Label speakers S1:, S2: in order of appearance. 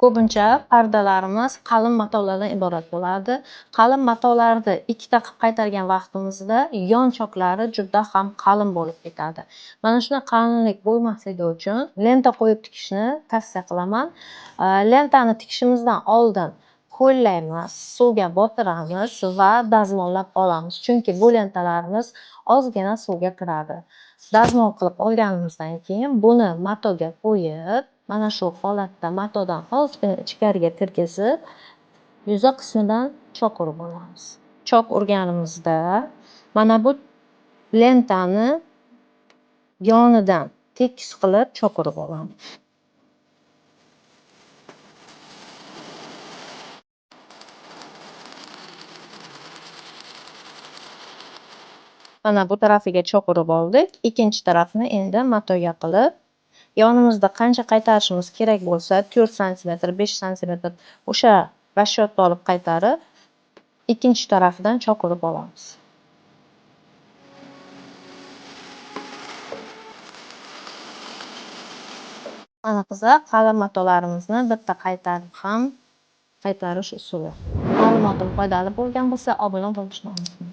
S1: Ko'pincha pardalarimiz qalin matolardan iborat bo'ladi. Qalin matolarni ikkita qilib qaytargan vaqtimizda yon choklari juda ham qalin bo'lib ketadi. Mana shunday qalinlik bo'lmasligi uchun lenta qo'yib tikishni tavsiya qilaman. Lentani tikishimizdan oldin ho'llaymiz, suvga botiramiz va dazmollab olamiz. Chunki bu lentalarimiz ozgina suvga kiradi. Dazmol qilib olganimizdan keyin buni matoga qo'yib, mana shu holatda matodan ozgina ichkariga kirgizib, yuza qismidan chok urib olamiz. Chok urganimizda mana bu lentani yonidan tekis qilib chok urib olamiz. Mana bu tarafiga chok urib oldik. Ikkinchi tarafini endi matoga qilib, yonimizda qancha qaytarishimiz kerak bo'lsa, 4 santimetr, 5 santimetr o'sha rashyotni olib qaytarib, ikkinchi tarafidan chok urib olamiz. Mana qizlar, qalin matolarimizni bitta qaytarib ham qaytarish usuli. Ma'lumotim foydali bo'lgan bo'lsa, obuna bo'lishni unutmang.